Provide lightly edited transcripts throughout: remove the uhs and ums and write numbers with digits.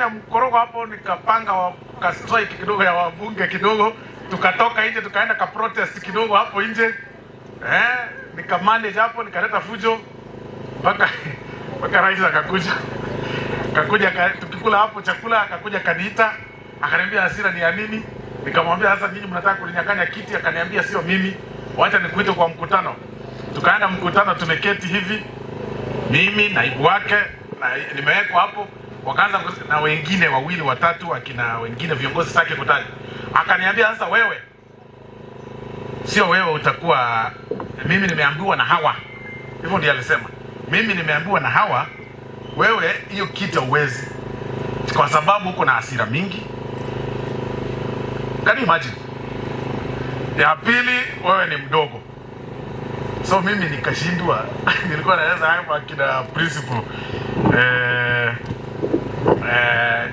Mkorogo hapo, nikapanga ka strike kidogo ya wabunge kidogo, tukatoka nje tukaenda ka protest kidogo hapo nje, nika manage hapo, nikaleta fujo mpaka rais akakuja tukikula hapo chakula, akakuja kaniita, akaniambia hasira ni ya nini? Nikamwambia, "Sasa nyinyi mnataka kuninyang'anya kiti." Akaniambia, "Sio mimi, wacha nikuite kwa mkutano." Tukaenda mkutano, tumeketi hivi, mimi, naibu wake na nimewekwa hapo, wakaanza na wengine wawili watatu, akina wengine viongozi sitaki kutaja. Akaniambia, "Sasa wewe sio wewe utakuwa, mimi nimeambiwa na hawa," hivyo ndiye alisema, "Mimi nimeambiwa na hawa, wewe hiyo kiti huwezi kwa sababu uko na hasira mingi." Can you imagine? Ya pili, wewe ni mdogo. So mimi nikashindwa. Nilikuwa naweza hapa akina principal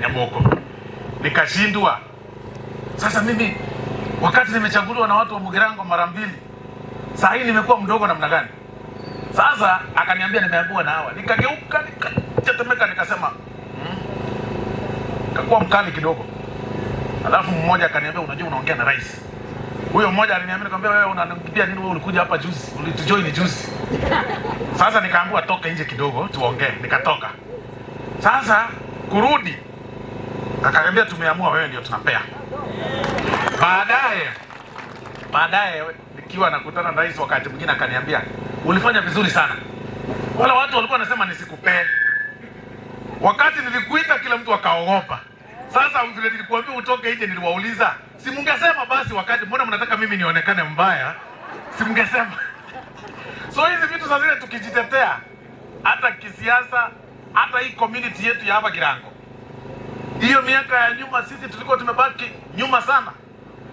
Nyamoko, nikashindwa. Sasa mimi wakati nimechaguliwa na watu wa Mugirango mara mbili, saa hii nimekuwa mdogo namna gani? Sasa akaniambia nimeambiwa na hawa, nikageuka nikatetemeka, nikasema, Kakuwa mkali kidogo. Alafu mmoja akaniambia, "Unajua unaongea na rais." Huyo mmoja aliniambia, nikamwambia, "Wewe unaniambia nini? Wewe ulikuja hapa juzi, ulitujoin juzi." Sasa nikaambiwa toka nje kidogo tuongee, nikatoka. Sasa kurudi, akaniambia, "Tumeamua wewe ndio tunapea." Baadaye nikiwa nakutana na rais wakati mwingine akaniambia, "Ulifanya vizuri sana. Wale watu walikuwa wanasema nisikupee. Wakati nilikuita kila mtu akaogopa. Sasa vile nilikuambia utoke nje niliwauliza, si mungesema basi wakati, mbona mnataka mimi nionekane mbaya? Si mungesema?" So hizi vitu za zile tukijitetea hata kisiasa, hata hii community yetu ya hapa Girango, hiyo miaka ya nyuma sisi tulikuwa tumebaki nyuma sana.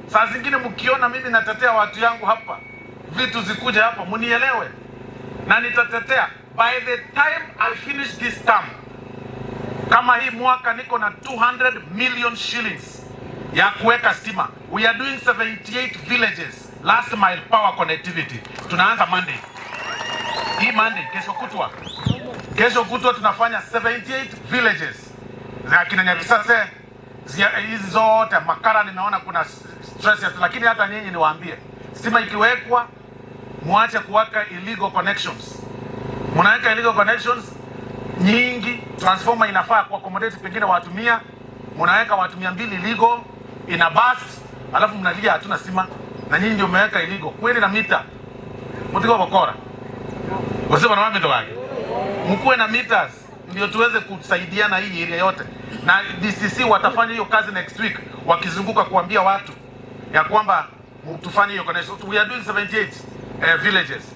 Saa zingine mkiona mimi natetea watu yangu hapa, vitu zikuja hapa, munielewe na nitatetea. By the time I finish this term, kama hii mwaka niko na 200 million shillings ya kuweka stima. We are doing 78 villages last mile power connectivity. Tunaanza Monday. Hii Monday, kesho kutwa. Kesho kutwa tunafanya 78 villages za kina Nyabisase hizi zote Makara, nimeona kuna stress, lakini hata nyinyi niwaambie, stima ikiwekwa muache kuweka illegal connections. Mnaweka illegal connections nyingi, transformer inafaa ku accommodate pengine watu 100, mnaweka watu 200 illegal, ina burst, alafu mnalia hatuna stima, na nyinyi ndio mmeweka illegal kweli na mita mutiko bokora wasema na wame wake, mkuwe na meters ndio tuweze kusaidiana hii area yote, na DCC watafanya hiyo kazi next week, wakizunguka kuambia watu ya kwamba tufanye hiyo connection. We are doing 78 villages.